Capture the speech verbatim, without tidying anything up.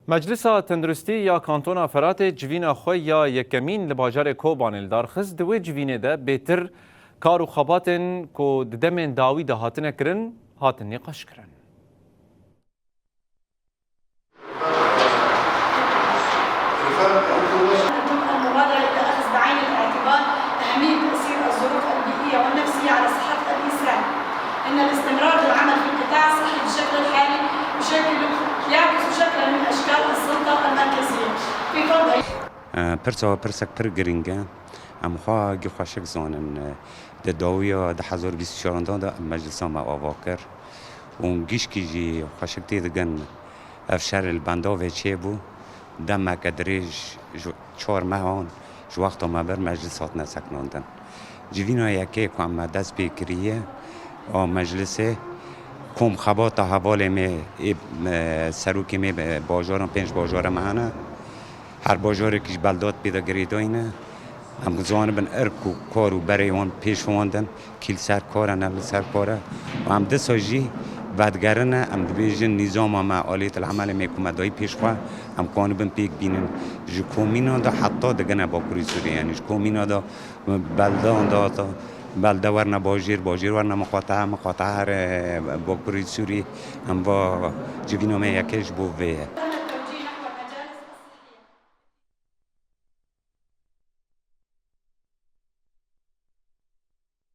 Meclisa Tenduristî ya Kantona Feratê civîna xwe ya yekemîn li bajarê Kobanê li dar xist. Di wê civînê de bêtir kar û xebatên ku di demên dawî de hatine kirin, hatin nîqaşkirin. تم المبادرة إلى أخذ بعين الاعتبار أهمية تأثير الظروف البيئية والنفسية على صحة الإنسان. إن الاستمرار بالعمل في القطاع الصحي بالشكل الحالي يشكل، يعكس شكلا من أشكال السلطة المركزية في فرض Pirsa, pirsek pir girîng e. Em xwe gî xweşik zanin. Di dawiya du hezar bîst û çar de em meclisa me ava kir. Û gişkî jî xweşik tê digin. Ev şer li bendavê çêbû. Demeke dirêj ji çar mehan ji wexta me bir meclis hatine sekinandin. Civîna yekê ku em me dest pê kiriye a meclisê, kom xebata hevalê me ê, e, serokê me, e, bajaran, pênc bajara me hene. Her bajarekî ji beldat pê de girêdayî ne. Em zanibin irk û kar û berê wan pêş wan din, kî li ser kar e, ne li ser kar e. Û em disa jî vedigerine, em dibêjin nîzama me, aliyet el emelê me ku me dayî pêş xwe, em kanibin pêk bînin. Ji komîna de heta digine Bakurê Sûriyê, yanî ji komîna de beldan de heta, belde werine bajêr, bajêr werine miqatehe, miqatehe here Bakurê Sûrî, em va civîna me yekê ji bo vê ye.